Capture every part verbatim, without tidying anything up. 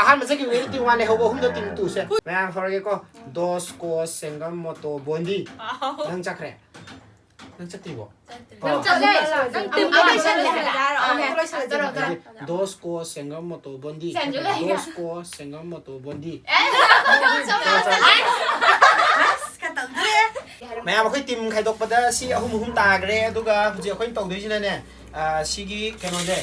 ꯑꯍꯥꯟꯕ ꯆꯠꯈꯤꯕꯒꯤ team one ꯂꯩꯍꯧꯕ ꯑꯍꯨꯝꯗꯣ team two ꯁꯦ꯫ ꯃꯌꯥꯝ ꯍꯧꯔꯒꯦꯀꯣ꯫ ꯗꯣꯁ, ꯀꯣꯁ, ꯁꯦꯡꯒꯝ, ꯃꯣꯇꯣ, ꯕꯣꯟꯗꯤ꯫ ꯅꯪ ꯆꯠꯈ꯭ꯔꯦ? ꯅꯪ ꯆꯠꯇ꯭ꯔꯤꯕꯣ? ꯆꯠꯇ꯭ꯔꯤ꯫ ꯑꯣ꯫ ꯅꯪ ꯆꯠꯂꯦ꯫ ꯅꯪ team ꯑꯃ ꯂꯣꯏꯁꯜꯂꯦ ꯍꯥꯏꯕ꯫ ꯑꯥ, ꯑꯣꯀꯦ꯫ ꯂꯣꯏꯁꯜꯂꯦ꯫ ꯇꯧꯔꯣ, ꯇꯧꯔꯣ꯫ ꯑꯗꯨꯗꯤ ꯗꯣꯁ, ꯀꯣꯁ, ꯁꯦꯡꯒꯝ, ꯃꯣꯇꯣ, ꯕꯣꯟꯗꯤ꯫ ꯁꯦꯡꯒꯝ ꯂꯩꯌꯦ꯫ ꯗꯣꯁ, ꯀꯣꯁ, ꯁꯦꯡꯒꯝ, ꯃꯣꯇꯣ, ꯕꯣꯟꯗꯤ꯫ ꯑꯦ, ꯆꯠꯂꯣ, ꯆꯠꯂꯣ꯫ ꯑꯁ, ꯈꯔ ꯇꯧꯗ꯭ꯔꯦ꯫ ꯃꯌꯥꯝ ꯑꯩꯈꯣꯏ team ꯈꯥꯏꯗꯣꯛꯄꯗ ꯁꯤ ꯑꯍꯨꯝ ꯑꯍꯨꯝ ꯇꯥꯈ꯭ꯔꯦ꯫ ꯑꯗꯨꯒ ꯍꯧꯖꯤꯛ ꯑꯩꯈꯣꯏꯅ ꯇꯧꯗꯣꯏꯁꯤꯅꯅꯦ, ꯑ, ꯁꯤꯒꯤ ꯀꯩꯅꯣꯁꯦ,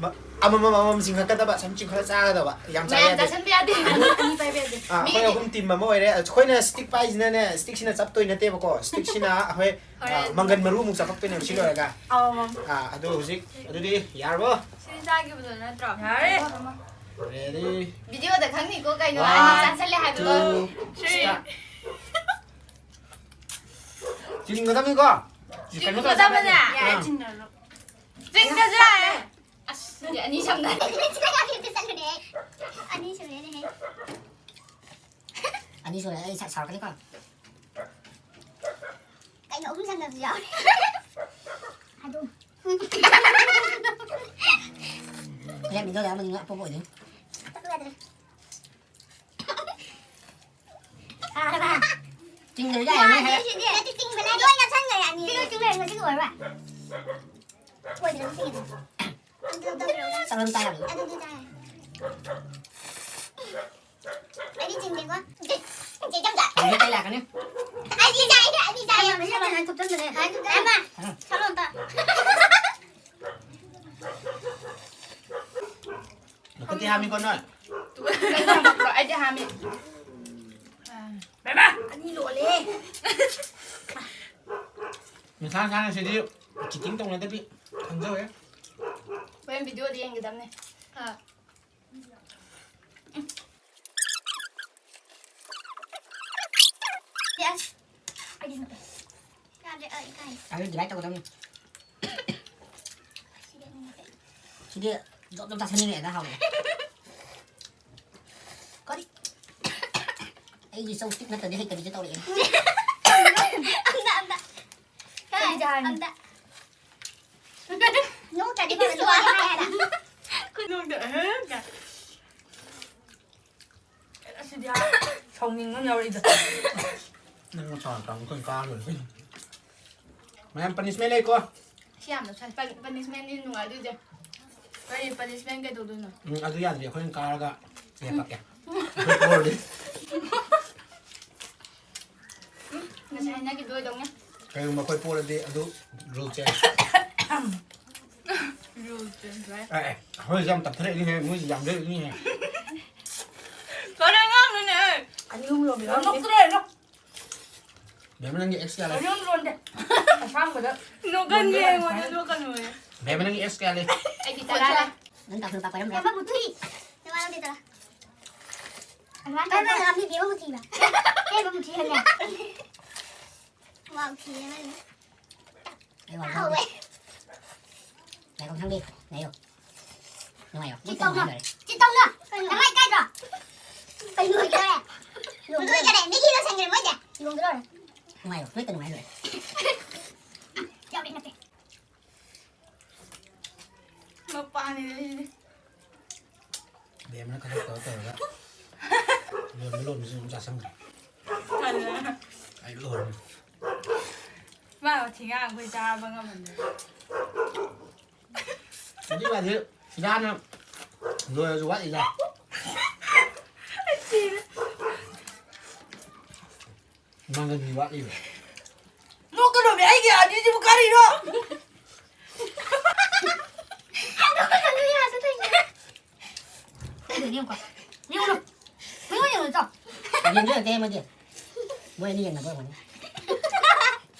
ꯃ-, ꯑꯃꯃꯝ ꯑꯃꯃꯝ ꯆꯤꯡꯈꯠꯀꯗꯕ, ꯁꯨꯝ ꯆꯤꯡꯈꯠꯂ ꯆꯥꯒꯗꯕ꯫ ꯌꯥꯝ ꯆꯥ ꯃꯌꯥꯝ ꯌꯥꯗꯦ꯫ ꯆꯥꯁꯟꯕ ꯌꯥꯗꯦ꯫ ꯑꯅꯤ, ꯑꯅꯤ ꯄꯥꯏꯕ ꯌꯥꯗꯦ꯫ ꯑ, ꯑꯩꯈꯣꯏ ꯃꯤꯗꯤ ꯑꯍꯨꯝ team ꯑꯃ ꯑꯣꯏꯔꯦ꯫ ꯑꯩꯈꯣꯏꯅ stick ꯄꯥꯏꯁꯤꯅ ꯅꯦ, stick ꯁꯤꯅ ꯆꯞꯇꯣꯏ ꯅꯠꯇꯦꯕꯀꯣ꯫ Stick ꯁꯤꯅ ꯑꯩꯈꯣꯏ, ꯑ, ꯍꯣꯔꯦꯟ ꯃꯪꯒꯟ ꯃꯔꯨ ꯑꯃꯨꯛ ꯆꯥꯄꯛꯇꯣꯏꯅꯦꯕ ꯁꯤ ꯂꯣꯏꯔꯒ꯫ ꯑꯃꯃꯝ꯫ ꯑ, ꯑꯗꯨ ꯍꯧꯖꯤꯛ, ꯑꯗꯨꯗꯤ ꯌꯥꯔꯕꯣ? ꯁꯤꯗꯤ ꯆꯥꯈꯤꯕꯗꯣ ꯅꯠꯇ꯭ꯔꯣ? ꯌꯥꯔꯦ꯫ Ready? Video ꯗ ꯈꯪꯅꯤꯀꯣ ꯀꯩꯅꯣ, one, ꯑꯅꯤ ꯆꯥꯁꯜꯂꯦ ꯍꯥꯏꯕꯗꯣ꯫ Two, three, start. ꯆꯤꯡꯒꯗꯕꯅꯤꯀꯣ? ꯀꯩꯅꯣ ꯇꯧꯔ ꯆꯤꯡꯒꯗꯕꯅꯦ꯫ ꯆꯥꯕ ꯌꯥꯗꯦ꯫ ꯌꯥꯔꯦ, ꯑꯥ꯫ ꯆꯤꯡꯒꯅꯨ꯫ ꯆꯤꯡꯒꯁꯦ꯫ ꯑꯁ, ꯁꯤꯗꯤ ꯑꯅꯤ ꯁꯝꯅꯔꯦ꯫ ꯑꯅꯤ ꯁꯨꯔꯦꯅꯦꯍꯦ꯫ ꯑꯅꯤ ꯁꯨꯔꯦ, ꯑꯩ ꯁꯥ-, ꯁꯥꯎꯔꯛꯀꯅꯤꯀꯣ꯫ ꯀꯩꯅꯣ ꯑꯍꯨꯝ ꯁꯝꯅꯕꯁꯨ ꯌꯥꯎꯔꯦ꯫ ꯑꯗꯨꯝ꯫ ꯂꯦꯞꯃꯤꯗꯣ ꯂꯩꯔꯝꯃꯅꯤ, ꯑꯄꯣꯛꯄ ꯑꯣꯏꯗꯣꯏꯅꯤ꯫ ꯑꯄꯣꯛꯄ ꯌꯥꯗ꯭ꯔꯦ꯫ ꯇꯥꯔꯕ? ꯆꯤꯡꯗꯁꯨ ꯌꯥꯏ, ꯅꯣꯏ ꯍꯥꯏꯔ-꯫ ꯁꯤꯗꯤ ꯅꯠꯇꯦ, ꯆꯤꯡꯕꯅꯦ꯫ ꯂꯣꯏ ꯅꯞꯁꯟꯈ꯭ꯔꯦ ꯑꯅꯤ꯫ ꯁꯤꯗ ꯆꯤꯡ ꯂꯩꯔꯝꯃꯦ, ꯁꯤꯗꯤ ꯑꯣꯏꯔꯣꯏ꯫ ꯑꯣꯏꯗ꯭ꯔꯦ, ꯁꯤꯗꯤ꯫ ꯆꯠꯂꯣ, ꯇꯥꯔꯕ? ꯑꯗꯨꯗꯤ ꯇꯥꯔꯦ꯫ ꯑꯗꯨꯗꯤ ꯇꯥꯔꯦ꯫ ꯑꯩꯗꯤ ꯆꯤꯡꯗꯦꯀꯣ꯫ ꯆꯦ ꯆꯝꯆꯥ꯫ ꯑꯩꯗꯤ ꯀꯩ ꯂꯥꯛꯀꯅꯤ? ꯑꯩꯗꯤ ꯆꯥꯏ, ꯑꯩꯗꯤ ꯆꯥꯏ꯫ ꯑꯃ, ꯃꯁꯤ ꯀꯃꯥꯏꯅ ꯊꯨꯞꯆꯟꯕꯅꯦ? ꯍꯥꯏ, ꯊꯨꯞꯆꯟꯕ꯫ ꯎꯝ꯫ ꯁꯥꯂꯣꯝꯇ꯫ ꯂꯧꯈꯠꯇꯤ ꯍꯥꯝꯃꯤꯀꯣ ꯅꯣꯏ? ꯑꯩꯗꯤ ꯍꯥꯝꯃꯤ꯫ ꯕꯦꯝꯃ! ꯑꯅꯤ ꯂꯣꯜꯂꯦ꯫ ꯃꯁꯥ ꯃꯁꯥꯅ ꯁꯤꯗꯤ cheating ꯇꯧꯅꯗꯕꯤ ꯈꯪꯖꯧꯍꯦ꯫ ꯍꯣꯔꯦꯟ video ꯗ ꯌꯦꯡꯒꯗꯕꯅꯦ꯫ ꯑꯥ꯫ Yes. ꯑꯩꯗꯤ ꯌꯥꯗ꯭ꯔꯦ, ꯑꯩ ꯏꯀꯥꯏ꯫ ꯑꯗꯨ divide ꯇꯧꯒꯗꯕꯅꯤ꯫ ꯁꯤꯗꯤ ꯖꯣꯞ ꯖꯣꯞ ꯆꯥꯁꯟꯅꯤꯡꯉꯛꯑꯦꯗ, ꯍꯥꯎꯋꯦ꯫ ꯀꯔꯤ? ꯑꯩꯒꯤ chopstick ꯅꯠꯇ꯭ꯔꯗꯤ ꯍꯩꯇꯕꯤꯁꯦ ꯇꯧꯔꯛꯑꯦ꯫ ꯑꯝꯇ, ꯑꯝꯇ꯫ ꯀꯔꯤ ꯆꯥꯔꯅꯤ? ꯑꯝꯇ꯫ ꯅꯣꯛꯇ꯭ꯔꯗꯤ ꯐꯕ, ꯅꯣꯛꯑꯗꯤ ꯍꯥꯏ ꯍꯥꯏꯕ꯫ ꯈꯨꯅꯣꯛꯇꯣ, ꯑꯍ, ꯀꯥꯏ꯫ ꯁꯥꯎꯅꯤꯡꯕ ꯑꯃ ꯌꯥꯎꯔꯛꯏꯗ꯫ ꯅꯪ ꯁꯥꯎꯔꯛꯀꯅꯨ, ꯑꯩꯈꯣꯏ ꯀꯥꯔ ꯂꯣꯏꯔꯦ꯫ ꯃꯌꯥꯝ punishment ꯂꯩꯀꯣ꯫ ꯁꯤ ꯌꯥꯝꯅ ꯁꯥꯏ꯫ Pun-, punishment ꯅꯤ ꯅꯨꯡꯉꯥꯏꯗꯣꯏꯁꯦ꯫ ꯀꯔꯤ punishment ꯀꯩꯗꯧꯗꯣꯏꯅꯣ? ꯎꯝ, ꯑꯗꯨ ꯌꯥꯗ꯭ꯔꯗꯤ ꯑꯩꯈꯣꯏꯅ ꯀꯥꯔꯒ ꯂꯦꯞꯄꯛꯀꯦ꯫ ꯑꯩꯈꯣꯏ ꯄꯣꯔꯗꯤ꯫ ꯉꯁꯥꯏ ꯍꯥꯏꯅꯈꯤꯕꯗꯣ ꯑꯣꯏꯗꯧꯅꯦ꯫ ꯀꯩꯒꯨꯝꯕ ꯑꯩꯈꯣꯏ ꯄꯣꯔꯗꯤ ꯑꯗꯨ rule change꯫ Rule change, right? ꯑꯦ, ꯑꯦ, ꯑꯩꯈꯣꯏꯁꯦ ꯌꯥꯝ ꯇꯞꯊꯔꯛꯏꯅꯦꯍꯦ, ꯃꯣꯏꯁꯦ ꯌꯥꯝꯊꯔꯛꯏꯅꯦꯍꯦ꯫ ꯀꯔꯤ ꯑꯉꯥꯡꯅꯣꯅꯦ? ꯑꯅꯤ ꯑꯍꯨꯝ ꯂꯣꯟꯕ ꯌꯥꯎꯔꯝꯅꯤ꯫ ꯅꯣꯛꯇ꯭ꯔꯦ, ꯅꯣꯛ-, ꯕꯦꯝꯃ, ꯅꯪꯒꯤ ex ꯀꯌꯥ ꯂꯩ? ꯑꯅꯤ ꯑꯍꯨꯝ ꯂꯣꯟꯗꯦ꯫ ꯑꯁꯥꯡꯕꯗ ꯕꯦꯝꯃ, ꯅꯪꯒꯤ ex ꯀꯌꯥ ꯂꯩ? ꯑꯩꯗꯤ ꯇꯔꯥ ꯂꯩ꯫ ꯅꯪ ꯇꯥꯡꯈꯨꯜ ꯅꯨꯄꯥ ꯀꯣꯏꯔꯝꯕ꯭ꯔꯥ? ꯕꯦꯝꯃ ꯃꯨꯊꯤ꯫ ꯅꯃꯥ ꯂꯧꯗꯦ ꯇꯔꯥ꯫ ꯑꯗꯨꯃꯥꯏꯅ ꯇꯧꯔꯒ ꯃꯤ ꯕꯦꯝꯃ ꯃꯨꯊꯤꯕ꯫ ꯕꯦꯝꯃ ꯃꯨꯊꯤ ꯍꯥꯏꯅꯦ꯫ ꯋꯥ ꯃꯨꯊꯤ ꯍꯥꯏꯅꯦ꯫ ꯑꯩ ꯋꯥ ꯍꯥꯎꯋꯦ꯫ ꯉꯥꯏꯈꯣ, ꯁꯪꯕꯤ꯫ ꯉꯥꯏꯌꯣ꯫ ꯅꯨꯡꯉꯥꯏꯌꯣ꯫ ꯆꯤꯠ ꯇꯧꯅꯣ꯫ ꯂꯣꯏꯔꯦ꯫ ꯆꯤꯠ ꯇꯧꯅꯣ꯫ ꯅꯃꯥꯏ ꯀꯥꯏꯗ꯭ꯔꯣ? ꯀꯩꯅꯣ ꯑꯣꯏꯒꯦ? ꯂꯣꯏꯒꯔꯦ꯫ ꯃꯤꯒꯤ ꯂꯣꯏꯁꯟꯒꯔꯦ ꯃꯣꯏꯁꯦ꯫ ꯂꯣꯏꯒꯔꯦ꯫ ꯅꯨꯡꯉꯥꯏꯌꯣ꯫ ꯅꯣꯏꯇ ꯅꯨꯡꯉꯥꯏ ꯂꯣꯏꯔꯦ꯫ ꯌꯥꯎꯔꯦ ꯅꯠꯇꯦ꯫ ꯃꯄꯥꯅꯤ ꯂꯩꯔꯤꯁꯦ꯫ ꯕꯦꯝꯃꯅ ꯈꯔ ꯇꯧꯔ ꯇꯧꯔꯒ ꯂꯣꯟꯕ ꯂꯣꯟꯕꯁꯨ ꯑꯗꯨꯝ ꯆꯥꯁꯟꯈ꯭ꯔꯦ꯫ ꯇꯜꯂꯦ꯫ ꯑꯩ ꯂꯣꯟ꯫ ꯃꯥ ꯃꯊꯤ ꯉꯥꯡ ꯑꯩꯈꯣꯏ ꯆꯥꯕ ꯉꯝꯃꯝꯗꯦ꯫ ꯑꯗꯨꯏ ꯋꯥꯗꯤ ꯁꯤꯗꯥꯅ ꯂꯣꯏꯔꯁꯨ ꯋꯥꯠꯂꯤꯗ꯫ ꯑꯩ ꯁꯤꯔꯦ꯫ ꯃꯥꯡꯒꯟꯒꯤ ꯋꯥꯠꯂꯤꯕ꯫ ꯅꯣꯛꯀꯅꯣꯃꯤ, ꯑꯩꯒꯤ ꯑꯅꯤꯁꯤꯕꯨ ꯀꯔꯤꯅꯣ? ꯌꯦꯡꯉꯨꯅꯨ꯫ ꯃꯤꯉꯣꯟꯗ ꯌꯦꯡꯉꯨꯅꯨ, ꯆꯥꯎ꯫ ꯌꯦꯡꯗꯣꯏ ꯅꯠꯇꯦ, ꯃꯣꯏꯗꯤ꯫ ꯃꯣꯏ ꯑꯅꯤ ꯌꯦꯡꯅꯕ ꯑꯣꯏꯔꯝꯒꯅꯤ꯫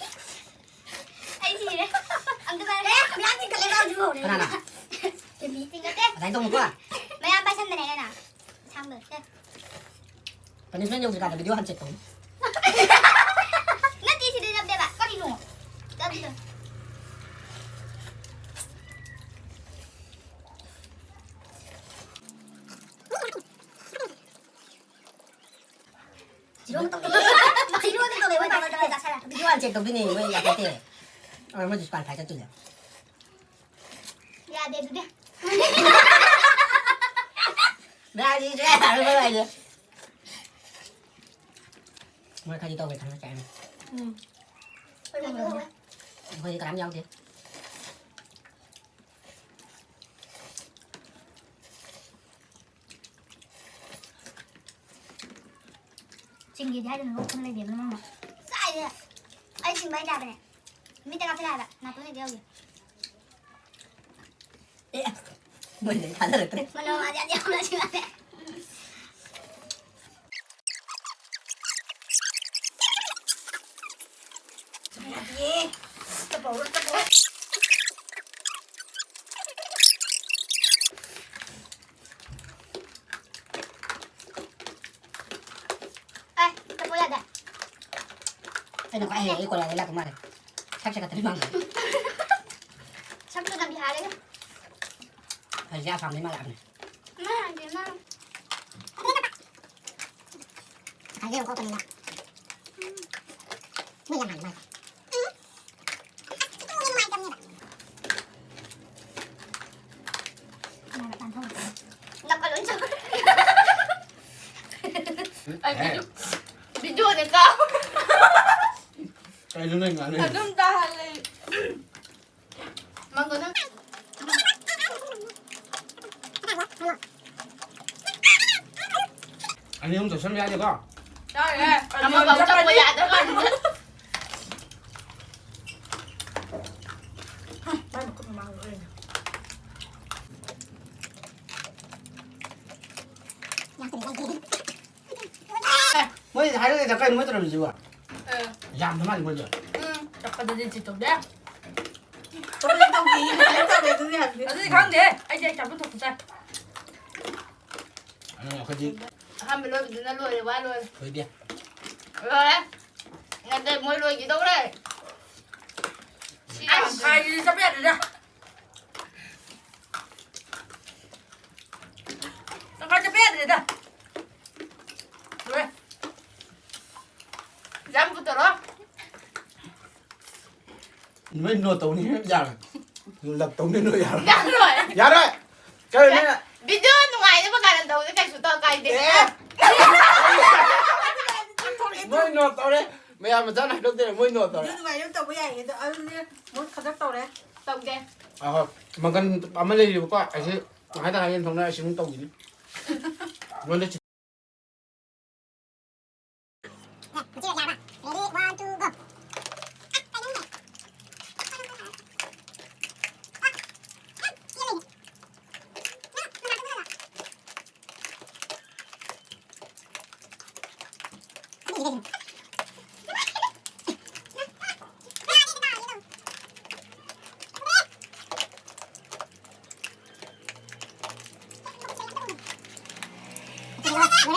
ꯑꯩ ꯁꯤꯔꯦ꯫ ꯑꯝꯇ ꯄꯥꯏꯔꯣ꯫ ꯑꯦ, ꯃꯌꯥꯝ ꯆꯤꯡꯈꯠꯂꯦ, ꯆꯥꯎꯁꯤ ꯍꯧꯔꯦ꯫ ꯀꯅꯥꯅ? ꯃꯤ ꯆꯤꯡꯈꯠꯇꯦ꯫ ꯑꯗꯥꯏ ꯇꯧꯅꯨꯀꯣ꯫ ꯃꯌꯥꯝ ꯄꯥꯏꯁꯟꯕꯅꯦ ꯑꯩꯅ꯫ ꯁꯥꯡꯕꯗꯣ꯫ ꯁꯦ꯫ Punishment ꯌꯧꯗ꯭ꯔꯤꯀꯥꯟꯗ video ꯍꯥꯟꯅ check ꯇꯧꯅꯤ꯫ ꯅꯠꯇꯦ, ꯁꯤꯗ ꯅꯞꯄꯦꯕ꯫ ꯀꯔꯤꯅꯣ? ꯆꯠꯂꯤꯗꯣ꯫ ꯖꯤꯔꯣ ꯑꯃ ꯇꯧꯗꯦ꯫ ꯖꯤꯔꯣ ꯑꯃ ꯇꯧꯗꯦ꯫ ꯃꯣꯏ ꯇꯧꯔ ꯇꯧꯔ ꯆꯥꯁꯜꯂꯦ꯫ Video ꯍꯥꯟꯅ check ꯇꯧꯗꯣꯏꯅꯦ, ꯃꯣꯏ ꯌꯥꯄꯣꯠꯇꯦ꯫ ꯑ, ꯃꯣꯏ disqualify ꯆꯠꯇꯣꯏꯅꯦ꯫ ꯌꯥꯗꯦ ꯑꯗꯨꯗꯤ꯫ ꯌꯥꯗꯦ, ꯌꯥꯔꯣꯏ, ꯃꯣꯏ ꯍꯥꯏꯁꯦ꯫ ꯃꯣꯏ ꯈꯔꯗꯤ ꯇꯧꯋꯦ, ꯈꯔ ꯆꯥꯏ꯫ ꯎꯝ꯫ ꯑꯩꯈꯣꯏꯗꯤ ꯀꯅꯥꯝ ꯌꯥꯎꯗꯦ꯫ ꯆꯤꯡꯒꯤꯗꯤ ꯍꯥꯏꯗꯅ ꯂꯣꯛ ꯊꯨꯡ ꯂꯩꯕꯤ ꯑꯃ ꯃꯃꯥ꯫ ꯀꯥꯏꯗ? ꯑꯩ ꯆꯤꯡꯕ ꯍꯩꯇꯦ ꯍꯥꯏꯕꯅꯦ꯫ ꯃꯤꯠꯇ ꯀꯥꯞꯁꯤꯜꯂꯦ ꯍꯥꯏꯕ꯫ ꯅꯥꯇꯣꯟꯗꯩꯗꯤ ꯌꯥꯎꯗꯦ꯫ ꯑꯦ, ꯃꯣꯏꯗꯩ ꯊꯥꯖꯔꯛꯇ꯭ꯔꯦ꯫ ꯃꯅꯣ ꯃꯥꯗꯤ ꯌꯥꯝ ꯌꯥꯝꯅ ꯁꯤꯡꯉꯛꯑꯦ꯫ ꯑꯦ, ꯆꯠꯄ ꯌꯥꯗꯦ꯫ ꯑꯩꯅ ꯈ꯭ꯋꯥꯏ ꯍꯩꯅ ꯑꯩ ꯀꯣꯂꯦꯖꯇ ꯂꯥꯛꯄ ꯃꯥꯜꯂꯦ꯫ ꯁꯛꯁꯦ ꯈꯛꯇꯅꯤ ꯃꯥꯡꯒ꯭ꯔꯦ꯫ ꯁꯛꯇꯨ ꯅꯝꯕꯤ ꯍꯥꯏꯔꯦꯗ꯫ ꯍꯧꯖꯤꯛ ꯑꯁꯥꯝꯗꯩ ꯃꯥꯜꯂꯛꯑꯕꯅꯦ꯫ ꯃꯥ ꯍꯥꯏꯗꯤ ꯃꯥ꯫ ꯍꯥꯏꯒꯦ ꯀꯣꯛꯀꯅꯤꯅ꯫ ꯃꯣꯏ ꯌꯥꯝ ꯃꯥꯜꯂꯦ ꯃꯥꯜꯂꯦ꯫ ꯅꯥꯀꯜ ꯂꯣꯏ ꯆꯠꯈ꯭ꯔꯦ꯫ ꯑꯩ ꯚꯤꯗꯤꯑꯣ, ꯚꯤꯗꯤꯑꯣꯅꯦ ꯀꯥꯎ꯫ ꯀꯩꯅꯣ ꯅꯪ ꯉꯥꯡꯉꯤꯗꯣ? ꯑꯗꯨꯝ ꯇꯥꯍꯜꯂꯦ꯫ ꯃꯪꯒꯣ ꯅꯪ꯫ ꯑꯅꯤ ꯑꯍꯨꯝ ꯆꯥꯁꯟꯕ ꯌꯥꯗꯦꯀꯣ? ꯌꯥꯔꯦ꯫ ꯑꯃꯐꯥꯎ ꯆꯠꯄ ꯌꯥꯗ꯭ꯔꯀꯥꯟꯁꯤꯗ꯫ ꯃꯣꯏ ꯍꯥꯏꯔꯛꯏꯗ ꯀꯩꯅꯣ ꯃꯣꯏ ꯇꯧꯔꯝꯃꯤꯁꯤꯕꯣ? ꯑꯦ꯫ ꯌꯥꯝꯗ ꯃꯥꯜꯂꯤ ꯃꯣꯏꯁꯦ꯫ ꯎꯝ, ꯆꯠꯄꯗꯗꯤ ꯆꯤꯠ ꯇꯧꯗꯦ꯫ ꯆꯠꯄꯗꯗꯤ ꯇꯧꯗꯦ, ꯉꯁꯥꯏ ꯇꯧꯔꯦ ꯑꯗꯨꯗꯤ ꯍꯥꯏꯕꯅꯤ꯫ ꯑꯗꯨꯗꯤ ꯈꯪꯗꯦ꯫ ꯑꯩꯗꯤ ꯑꯩ ꯆꯥꯐꯝ ꯊꯣꯛꯄ ꯆꯥꯏ꯫ ꯑꯗꯨꯅ ꯑꯩꯈꯣꯏꯗꯤ ꯑꯍꯥꯟꯕ ꯂꯣꯏꯕꯗꯨꯅ ꯂꯣꯏꯔꯦ, ꯋꯥ ꯂꯣꯏꯔꯦ꯫ ꯂꯣꯏꯗꯦ꯫ ꯂꯣꯏꯔꯦ꯫ ꯅꯠꯇꯦ, ꯃꯣꯏ ꯂꯣꯏꯈꯤꯗꯧꯔꯦ꯫ ꯁꯤ ꯑꯁ, ꯌꯥꯝ ꯍꯥꯏꯗꯤ ꯆꯠꯄ ꯌꯥꯗ꯭ꯔꯦꯗ꯫ ꯇꯪꯈꯥꯏ ꯆꯠꯄ ꯌꯥꯗ꯭ꯔꯦꯗ꯫ ꯂꯣꯏꯔꯦ꯫ ꯌꯥꯝ ꯄꯨꯊꯣꯔꯛꯑꯣ꯫ ꯅꯣꯏ ꯅꯣ ꯇꯧꯅꯤ ꯌꯥꯔꯣꯏ꯫ ꯂꯞ ꯇꯧꯅꯤ ꯅꯣꯏ ꯌꯥꯔꯣꯏ꯫ ꯌꯥꯔꯣꯏ꯫ ꯌꯥꯔꯣꯏ꯫ ꯀꯩꯅꯣ ꯅꯣꯏꯅ ꯚꯤꯗꯤꯑꯣ ꯅꯨꯡꯉꯥꯏꯅꯕ ꯀꯥꯏꯅ ꯇꯧꯕꯗ ꯀꯩꯁꯨ ꯇꯧ ꯀꯥꯏꯗꯦ꯫ ꯑꯦ꯫ ꯅꯣꯏ ꯅꯣ ꯇꯧꯔꯦ꯫ ꯃꯌꯥꯝ ꯃꯆꯥꯅ ꯍꯥꯏꯗꯣꯛꯇꯦꯅꯦ, ꯃꯣꯏ ꯅꯣ ꯇꯧꯔꯦ꯫ ꯑꯗꯨ ꯑꯗꯨꯃꯥꯏꯅ ꯇꯧꯕ ꯌꯥꯏꯌꯦ꯫ ꯑꯗꯣ ꯑꯗꯨꯗꯤ ꯃꯣꯏ ꯈꯗ꯭ꯔꯛ ꯇꯧꯔꯦ꯫ ꯇꯧꯗꯦ꯫ ꯑꯍꯣꯏ꯫ ꯃꯪꯒꯟ ꯑꯃ ꯂꯩꯔꯤꯕꯀꯣ, ꯑꯩꯁꯦ ꯉꯥꯏꯍꯥꯛꯇꯪ ꯉꯥꯏꯒꯦ ꯊꯣꯡꯅ ꯑꯩ ꯁꯤꯃꯨꯛ ꯇꯧꯈꯤꯅꯤ꯫ ꯃꯉꯣꯟꯗ ꯆꯤ-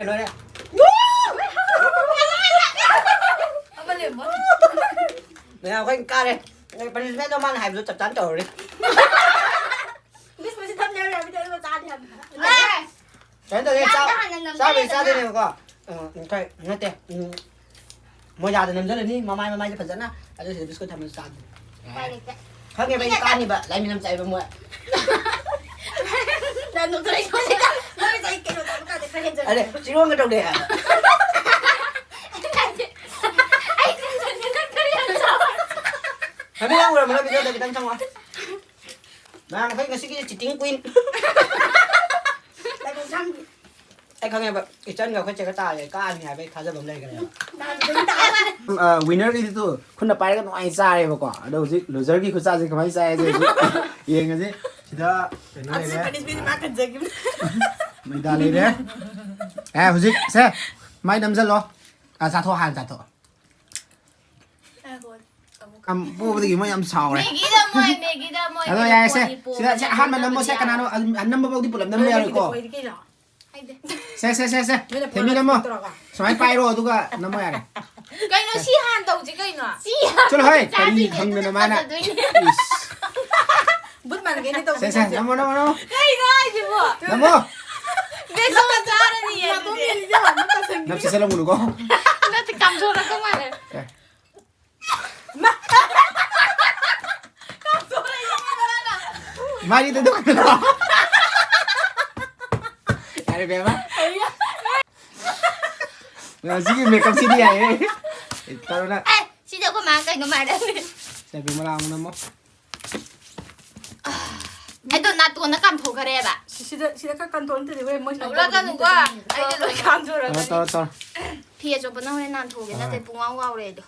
ꯂꯣꯏꯔꯦ꯫ ꯑꯃ ꯂꯩꯔꯝꯃꯣ꯫ ꯃꯌꯥꯝ ꯑꯩꯈꯣꯏ ꯀꯥꯔꯦ꯫ ꯄꯅꯤꯁꯃꯦꯟꯗꯣ ꯃꯥꯅ ꯍꯥꯏꯕꯗꯣ ꯆꯞ ꯆꯥꯅ ꯇꯧꯔꯦ꯫ ꯃꯤꯁ ꯃꯁꯤ ꯊꯝꯖꯔꯦ ꯍꯥꯏꯕꯗꯤ ꯑꯗꯨꯒ ꯆꯥꯗꯦ ꯍꯥꯏꯕ꯫ ꯀꯩꯅꯣ ꯇꯧꯗꯦ, ꯆꯥꯛ, ꯌꯥꯝꯅ ꯍꯥꯟꯅ ꯆꯥꯕꯨꯗꯤ ꯅꯝꯖꯔꯦꯗꯅ꯫ ꯆꯥꯗꯣꯏꯅꯦꯕꯀꯣ꯫ ꯎꯝ, ꯎꯝ, ꯀꯩ, ꯅꯠꯇꯦ, ꯎꯝ, ꯃꯣꯏꯗꯥꯗ ꯅꯝꯖꯜꯂꯅꯤ, ꯃꯃꯥꯏ ꯃꯃꯥꯏꯗ ꯐꯖꯅ, ꯑꯗꯨ ꯁꯤꯗ ꯕꯤꯁꯀꯨꯠ ꯊꯝꯃꯁꯨ ꯆꯥꯗꯣꯏꯅꯤ꯫ ꯎꯄꯥꯏ ꯂꯩꯇꯦ꯫ ꯈꯪꯉꯦꯕ ꯑꯩ ꯀꯥꯅꯤꯕ, ꯂꯥꯏꯃꯤ ꯅꯝ ꯆꯥꯏꯕ ꯃꯣꯏ꯫ ꯅꯪ ꯅꯣꯛꯇꯣꯔꯤ ꯁꯣꯏꯗ꯫ ꯃꯣꯏ ꯉꯁꯥꯏ ꯀꯩꯅꯣ ꯇꯧꯕ ꯀꯥꯟꯗ ꯈꯔ ꯍꯦꯟꯖꯜꯂꯦ꯫ ꯑꯗꯦ, ꯆꯤꯔꯣꯟꯒ ꯇꯧꯗꯦ ꯍꯥꯏꯕ꯫ ꯑꯩ ꯅꯣꯛꯇꯣꯔꯤ ꯌꯥꯝ ꯆꯥꯎꯋꯦ꯫ ꯍꯥꯏꯐꯦꯠ ꯌꯥꯝ ꯎꯔꯝꯃꯅꯤ, ꯚꯤꯗꯤꯑꯣꯗ ꯈꯤꯇꯪ ꯆꯪꯉꯣ꯫ ꯅꯍꯥꯟ ꯑꯩꯈꯣꯏ ꯉꯁꯤꯒꯤ cheating queen꯫ ꯑꯩ ꯈꯪꯉꯦꯕ, ꯏꯆꯟꯒ ꯑꯩꯈꯣꯏ ꯆꯦꯒ ꯇꯥꯔꯦ, ꯀꯥꯔꯅꯤ ꯍꯥꯏꯕ ꯑꯩ ꯊꯥꯖꯕ ꯑꯃ ꯂꯩꯈ꯭ꯔꯦꯕ꯫ ꯑ, winner ꯒꯤꯗꯤ ꯇꯨ ꯈꯨꯠꯅ ꯄꯥꯏꯔꯒ ꯅꯨꯡꯉꯥꯏꯅ ꯆꯥꯔꯦꯕꯀꯣ꯫ ꯑꯗꯣ ꯍꯧꯖꯤꯛ loser ꯒꯤ ꯈꯨꯠꯆꯥꯁꯦ ꯀꯃꯥꯏꯅ ꯆꯥꯏ ꯍꯥꯏꯁꯦ ꯍꯧꯖꯤꯛ ꯌꯦꯡꯉꯁꯤ꯫ ꯁꯤꯗ ꯀꯩꯅꯣ ꯑꯗꯨꯁꯨ ꯂꯩꯔꯦ꯫ Punishment ꯃꯥ ꯀꯟꯖꯈꯤꯕꯅꯦ꯫ ꯃꯣꯏꯗꯥ ꯂꯩꯔꯦ꯫ ꯑꯦ, ꯍꯧꯖꯤꯛ ꯁꯦ, ꯃꯥꯏ ꯅꯝꯁꯤꯜꯂꯣ꯫ ꯑ, ꯆꯥꯊꯣꯛ, ꯍꯥꯟꯅ ꯆꯥꯊꯣꯛ꯫ ꯌꯥꯝ ꯄꯣꯕꯗꯒꯤ ꯃꯣꯏ ꯌꯥꯝ ꯁꯥꯎꯔꯦ꯫ ꯃꯦꯒꯤꯗ ꯃꯣꯏ, ꯃꯦꯒꯤꯗ ꯃꯣꯏ ꯑꯗꯣ ꯀꯩꯅꯣ ꯌꯥꯔꯦ ꯁꯦ꯫ ꯄꯣꯗꯤ ꯁꯤꯗ ꯁꯦ ꯄꯣꯗꯅ ꯑꯍꯥꯟꯕ ꯅꯝꯃꯣ ꯁꯦ, ꯅꯝꯕ ꯀꯅꯥꯅꯣ? ꯌꯥꯔꯣꯏ꯫ ꯑꯗꯨꯝ ꯅꯝꯕ ꯐꯥꯎꯗꯤ ꯄꯨꯂꯞ ꯅꯝꯕ ꯌꯥꯔꯣꯏꯀꯣ꯫ ꯀꯩꯅꯣ? ꯍꯥꯏꯗꯦ꯫ ꯁꯦ, ꯁꯦ, ꯁꯦ, ꯁꯦ꯫ ꯅꯣꯏꯅ ꯊꯦꯝꯃꯤ ꯄꯨꯂꯞ ꯅꯝꯃꯣ꯫ ꯇꯧꯔꯒ꯫ ꯁꯨꯃꯥꯏꯅ ꯄꯥꯏꯔꯣ, ꯑꯗꯨꯒ ꯅꯝꯃꯣ ꯌꯥꯔꯦ꯫ ꯀꯩꯅꯣ ꯁꯤ ꯍꯥꯟꯅ ꯇꯧꯁꯤ ꯀꯩꯅꯣ? ꯁꯤ ꯍꯥꯟꯅ ꯆꯠꯂꯣ ꯍꯣꯏ, ꯀꯔꯤ ꯆꯥꯗꯣꯏꯅꯦ, ꯈꯪꯗꯅ ꯑꯗꯨꯒ ꯃꯥꯅ꯫ ꯐꯖꯗꯣꯏꯅꯦ꯫ ꯏꯁ꯫ ꯕꯨꯠ ꯃꯥꯟꯒꯦꯅꯦ ꯁꯦ, ꯁꯦ, ꯇꯧꯕꯁꯦ꯫ ꯅꯝꯃꯣ, ꯅꯝꯃꯣ, ꯅꯝꯃꯣ꯫ ꯀꯩꯅꯣ ꯍꯥꯏꯁꯤꯕꯣ? ꯅꯝꯃꯣ꯫ ꯕꯦꯁꯣꯟ ꯆꯥꯔꯅꯤꯌꯦ ꯑꯗꯨꯗꯤ꯫ ꯅꯞꯁꯤ ꯆꯠꯂꯝꯒꯅꯨꯀꯣ꯫ ꯅꯠꯇꯦ, ꯀꯥꯝꯊꯣꯔꯛꯄ ꯃꯥꯜꯂꯦ꯫ ꯁꯦ꯫ ꯃꯥꯔꯤ ꯇ ꯗꯨꯀꯥꯟ ꯌꯥꯔꯦ ꯕꯦꯝꯃ꯫ ꯁꯤꯒꯤ ꯃꯦꯀꯞꯁꯤꯗꯤ ꯌꯥꯏꯍꯦ꯫ ꯇꯧꯔꯣ ꯅꯪ꯫ ꯑꯦ, ꯁꯤꯗꯤ ꯑꯩꯈꯣꯏ ꯃꯥꯅ ꯀꯩꯅꯣ ꯃꯥꯜꯂꯦ꯫ ꯁꯦ, ꯕꯤꯃꯂꯥ ꯑꯃꯨꯛ ꯅꯝꯃꯣ꯫ ꯑꯩꯗꯣ ꯅꯥꯇꯣꯟꯗ ꯀꯥꯝꯊꯣꯛꯈ꯭ꯔꯦꯕ꯫ ꯁꯤꯗ ꯁꯤꯗ ꯈꯔ ꯀꯟꯇ꯭ꯔꯣꯜ ꯅꯠꯇ꯭ꯔꯗꯤ ꯍꯣꯔꯦꯟ ꯃꯣꯏ ꯁꯨꯃꯥꯏꯅ ꯅꯣꯛꯂꯛꯀꯅꯨꯀꯣ꯫ ꯇꯧꯔꯗꯤ ꯑꯩꯗꯤ ꯂꯣꯏ ꯇꯧꯔꯣ, ꯀꯥꯝꯊꯣꯔꯛꯀꯅꯤ꯫ ꯇꯧꯔꯣ, ꯇꯧꯔꯣ꯫ ꯐꯤ ꯑꯆꯣꯠꯄꯅ ꯍꯣꯔꯦꯟ ꯅꯥꯟꯊꯣꯛꯑꯒꯦ꯫ ꯅꯠꯇꯦ, ꯄꯨꯡꯉꯥꯎ ꯉꯥꯎꯔꯦ ꯑꯩꯗꯣ꯫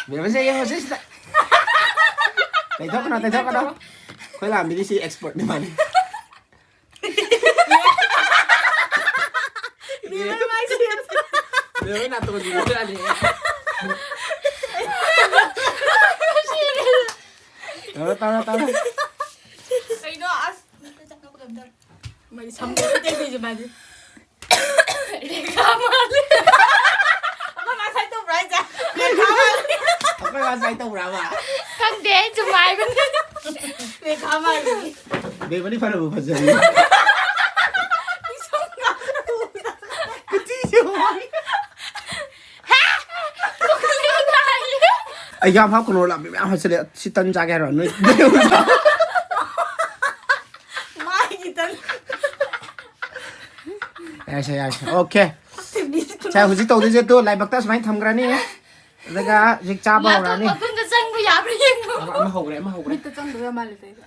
ꯕꯦꯝꯃꯁꯦ ꯌꯦꯡꯉꯨꯁꯦ ꯁꯤꯗ꯫ ꯇꯩꯊꯣꯛꯀꯅꯣ, ꯇꯩꯊꯣꯛꯀꯅꯣ꯫ ꯑꯩꯈꯣꯏ ꯂꯥꯝꯕꯤꯗꯤ ꯁꯤ ꯑꯦꯛꯁꯄꯔꯠꯅꯤ ꯃꯥꯅꯤ꯫ ꯕꯦꯝꯃ ꯅꯥꯇꯣꯟꯁꯤ ꯂꯣꯏꯔꯛꯑꯅꯤ꯫ ꯇꯧꯔꯣ, ꯇꯧꯔꯣ, ꯇꯧꯔꯣ꯫ ꯀꯩꯅꯣ? ꯑꯁ, ꯃꯤꯠꯇ ꯆꯪꯉꯛꯄ ꯀꯩꯝ ꯇꯧꯔꯦ꯫ ꯃꯥꯗꯤ ꯁꯝꯗꯣ ꯇꯩꯗꯣꯏꯁꯦ ꯃꯥꯗꯤ꯫ ꯔꯦꯈꯥ ꯃꯥꯜꯂꯦ꯫ ꯑꯩꯈꯣꯏ ꯃꯥ ꯁꯥꯏ ꯇꯧꯕ꯭ꯔꯥ ꯍꯥꯏꯁꯦ? ꯔꯦꯈꯥ ꯃꯥꯜꯂꯦ꯫ ꯑꯩꯈꯣꯏ ꯃꯥ ꯁꯥꯏ ꯇꯧꯕ꯭ꯔꯥꯕ? ꯈꯪꯗꯦ, ꯑꯩ ꯁꯨꯝ ꯍꯥꯏꯕꯅꯦ꯫ ꯔꯦꯈꯥ ꯃꯥꯜꯂꯦ꯫ ꯕꯦꯝꯃꯗꯤ ꯐꯅꯕꯨ ꯐꯖꯔꯤ꯫ ꯀꯨꯊꯤꯁꯦ ꯍꯣꯏ꯫ ꯑꯩ ꯌꯥꯝ ꯍꯥꯞꯀꯅꯨ, ꯂꯥꯝꯕꯤ ꯃꯌꯥꯝ ꯍꯥꯞꯆꯜꯂꯦ꯫ ꯁꯤ ꯇꯟ ꯆꯥꯒꯦ ꯍꯥꯏꯔꯣ? ꯅꯣꯏ ꯃꯥꯒꯤ ꯇꯟ꯫ ꯌꯥꯏꯁꯦ, ꯌꯥꯏꯁꯦ꯫ ꯑꯣꯀꯦ꯫ ꯁꯦ, ꯍꯧꯖꯤꯛ ꯇꯧꯗꯣꯏꯁꯦ ꯇꯨ ꯂꯥꯏꯕꯛꯇ ꯁꯨꯃꯥꯏꯅ ꯊꯝꯈ꯭ꯔꯅꯤ꯫ ꯑꯗꯨꯒ ꯍꯧꯖꯤꯛ ꯆꯥꯕ ꯅꯥꯇꯣꯟ ꯍꯧꯔꯛꯑꯅꯤ꯫ ꯃꯈꯨꯟꯗ ꯆꯪꯕ ꯌꯥꯕ꯭ꯔꯥ ꯌꯦꯡꯉꯣ꯫ ꯑꯃ, ꯑꯃ ꯍꯧꯈ꯭ꯔꯦ, ꯑꯃ ꯍꯧꯈ꯭ꯔꯦ꯫ ꯃꯤꯠꯇ ꯆꯪꯗꯣꯏ ꯃꯥꯜꯂꯦ ꯇꯩꯗ꯫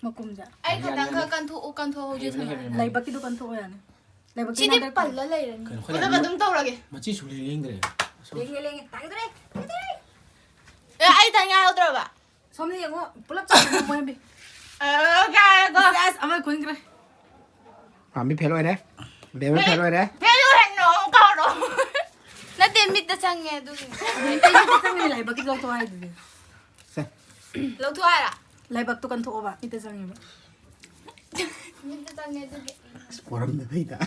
ꯃꯀꯨꯝꯁꯦ꯫ ꯑꯩ ꯈꯇꯪ ꯈꯔ ꯀꯟꯊꯣꯛꯎ, ꯀꯟꯊꯣꯛꯍꯧꯁꯦ ꯁꯨꯃꯥꯏꯅ꯫ ꯂꯥꯏꯕꯛꯀꯤꯗꯣ ꯀꯟꯊꯣꯛꯑꯣ ꯌꯥꯅꯤ꯫ ꯂꯥꯏꯕꯛꯀꯤ ꯁꯤꯗꯤ ꯍꯟꯗꯛ ꯄꯜꯂ ꯂꯩꯔꯅꯤ꯫ ꯀꯩꯅꯣ, ꯄꯨꯂꯞ ꯑꯗꯨꯝ ꯇꯧꯔꯒꯦ꯫ ꯃꯆꯤ ꯁꯨꯡꯂꯦꯡ ꯂꯦꯡꯗ꯭ꯔꯦ꯫ ꯂꯦꯡꯉꯦ, ꯂꯦꯡꯉꯦ꯫ ꯇꯥꯒꯦ ꯇꯧꯔꯦ꯫ ꯑꯦ, ꯑꯩ ꯇꯪ ꯌꯥꯎꯗ꯭ꯔꯕ? ꯁꯣꯝꯗ ꯌꯦꯡꯉꯣ꯫ ꯄꯨꯂꯞ ꯆꯪꯉꯦ ꯃꯣꯏ ꯑꯝꯕꯤ꯫ ꯑ, ꯌꯥꯔꯦꯀꯣ꯫ ꯑꯁ, ꯑꯃ ꯈꯨꯟꯈ꯭ꯔꯦ꯫ ꯄꯥꯝꯕꯤ ꯐꯦꯜ ꯑꯣꯏꯔꯦ꯫ ꯕꯦꯝꯃ ꯐꯦꯜ ꯑꯣꯏꯔꯦ꯫ ꯐꯦꯜ ꯑꯣꯏꯍꯟꯅꯣ ꯑꯃꯨꯛ ꯀꯧꯔꯣ꯫ ꯅꯠꯇꯦ, ꯃꯤꯠꯇ ꯆꯪꯉꯦ ꯑꯗꯨꯒꯤ꯫ ꯃꯤꯠꯇ ꯆꯪꯉꯦ, ꯂꯥꯏꯕꯛꯀꯤ ꯂꯧꯊꯣꯛ ꯍꯥꯏꯗꯨꯗꯤ꯫ ꯂꯧꯊꯣꯛ ꯍꯥꯏꯔ? ꯂꯥꯏꯕꯛꯇꯣ ꯀꯟꯊꯣꯛꯑꯣꯕ, ꯃꯤꯠꯇ ꯆꯪꯉꯦꯕ꯫ ꯃꯤꯠꯇ ꯆꯪꯉꯦ ꯑꯗꯨꯒꯤ꯫ ꯑꯁ, ꯄꯣꯔꯝꯗ ꯐꯩꯗ꯫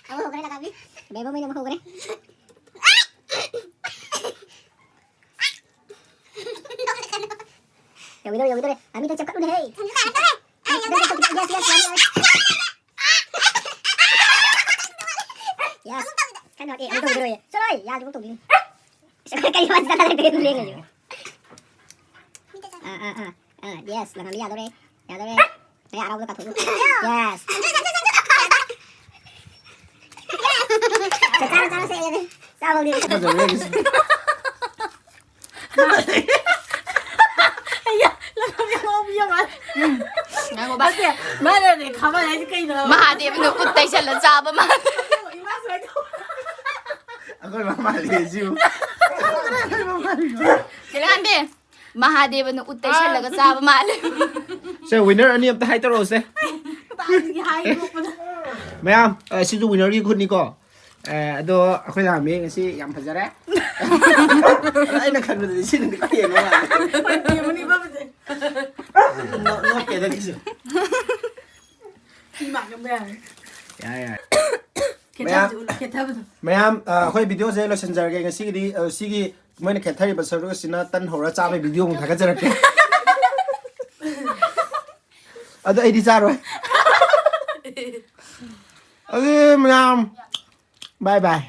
ꯑꯃꯨꯛ ꯍꯧꯈ꯭ꯔꯦ ꯂꯒꯥꯕꯤ꯫ ꯕꯦꯕꯣ ꯃꯩꯅ ꯑꯃꯨꯛ ꯍꯧꯈ꯭ꯔꯦ꯫ ꯌꯧꯒꯗꯧꯔꯦ, ꯌꯧꯒꯗꯧꯔꯦ꯫ ꯑꯃꯤꯇ ꯆꯞꯀꯠꯂꯨꯅꯦꯍꯦ꯫ Yes, yes, yes, yes. Yes. ꯈꯔ ꯅꯣꯠꯂꯦ, ꯑꯃꯨꯛ ꯇꯧꯈꯤꯗꯧꯔꯦ꯫ ꯆꯠꯂꯣ, ꯌꯥꯗ꯭ꯔꯤꯕꯧ ꯇꯧꯈꯤꯅꯤ꯫ ꯀꯔꯤ ꯋꯥꯁꯤꯗ ꯂꯩꯔꯦ, ꯂꯦꯡꯉꯦ꯫ ꯑꯥ, ꯑꯥ, ꯑꯥ, ꯑꯥ, yes, ꯂꯒꯥꯕꯤ ꯌꯥꯗꯧꯔꯦ, ꯌꯥꯗꯧꯔꯦ꯫ ꯀꯌꯥ ꯑꯔꯥꯎꯕꯗ ꯀꯥꯊꯣꯛꯎ꯫ Yes. ꯆꯥꯔꯣ, ꯆꯥꯔꯣ, ꯁꯦ, ꯑꯩ ꯆꯥꯕ ꯍꯧꯔꯦ꯫ ꯐꯖꯔꯦ ꯑꯩꯒꯤꯁꯦ꯫ ꯑꯩꯌꯥ, ꯂꯝ ꯌꯥꯝ ꯉꯥꯎꯕꯤ ꯌꯥꯝ ꯃꯥꯜꯂꯦ꯫ ꯎꯝ꯫ ꯉꯥꯏꯈꯣ, ꯕꯥ꯫ ꯅꯠꯇꯦ, ꯃꯥꯅꯅꯦ ꯈꯥꯕꯩ ꯍꯥꯏꯁꯦ ꯀꯩꯅꯣ ꯍꯥꯏꯕ? ꯃꯍꯥꯗꯦꯕꯅ ꯎꯠ ꯇꯩꯁꯜꯂ ꯆꯥꯕ ꯃꯥꯜꯂꯦ꯫ ꯏꯃꯥ ꯁꯨꯃꯥꯏꯅ ꯇꯧꯕ꯫ ꯑꯩꯈꯣꯏ ꯃꯥ ꯃꯥꯜꯂꯦ ꯁꯤꯕꯨ꯫ ꯀꯩꯅꯣ ꯍꯥꯏꯕꯤ? ꯃꯍꯥꯗꯦꯕꯅ ꯎꯠ ꯇꯩꯁꯜꯂꯒ ꯆꯥꯕ ꯃꯥꯜꯂꯦ꯫ ꯁꯦ, winner ꯑꯅꯤ ꯑꯝꯇ ꯍꯥꯏ ꯇꯧꯔꯛꯑꯣꯁꯦ꯫ ꯀꯗꯥꯏꯗꯒꯤ ꯍꯥꯏ ꯊꯣꯛꯄꯗ? ꯃꯌꯥꯝ, ꯑ, ꯁꯤꯁꯨ winner ꯒꯤ ꯈꯨꯠꯅꯤꯀꯣ꯫ ꯑ, ꯑꯗꯣ ꯑꯩꯈꯣꯏ ꯂꯥꯛꯑꯝꯃꯤ ꯉꯁꯤ, ꯌꯥꯝ ꯐꯖꯔꯦ꯫ ꯑꯗꯣ ꯑꯩꯅ ꯈꯟꯕꯗꯗꯤ ꯁꯤꯅꯗꯤ ꯈꯔ ꯍꯦꯟꯕ ꯃꯥꯜꯂꯦ꯫ ꯍꯣꯏ, ꯌꯦꯡꯉꯨꯅꯦ, ꯕꯕꯁꯦ꯫ ꯅꯣ-, ꯅꯣꯛꯀꯦꯗ ꯀꯩꯁꯨ꯫ ꯐꯤ ꯃꯥꯟꯒꯟꯕ ꯌꯥꯔꯦ꯫ ꯌꯥꯔꯦ, ꯌꯥꯔꯦ꯫ ꯈꯦꯠꯊꯕꯁꯦ ꯃꯌꯥꯝ, ꯎꯠꯂꯨ, ꯈꯦꯠꯊꯕꯗꯣ꯫ ꯃꯌꯥꯝ, ꯑ, ꯑꯩꯈꯣꯏ video ꯁꯦ ꯂꯣꯏꯁꯤꯟꯖꯔꯒꯦ ꯉꯁꯤꯒꯤꯗꯤ꯫ ꯑ, ꯁꯤꯒꯤ ꯃꯣꯏꯅ ꯈꯦꯠꯊꯔꯤꯕ ꯁꯔꯨꯛ ꯑꯁꯤꯅ ꯇꯟ ꯍꯧꯔ ꯆꯥꯕꯒꯤ video ꯑꯃꯨꯛ ꯊꯥꯒꯠꯆꯔꯛꯀꯦ꯫ ꯑꯗꯣ ꯑꯩꯗꯤ ꯆꯥꯔꯣꯏ꯫ ꯑꯗꯨ ꯃꯌꯥꯝ, bye bye꯫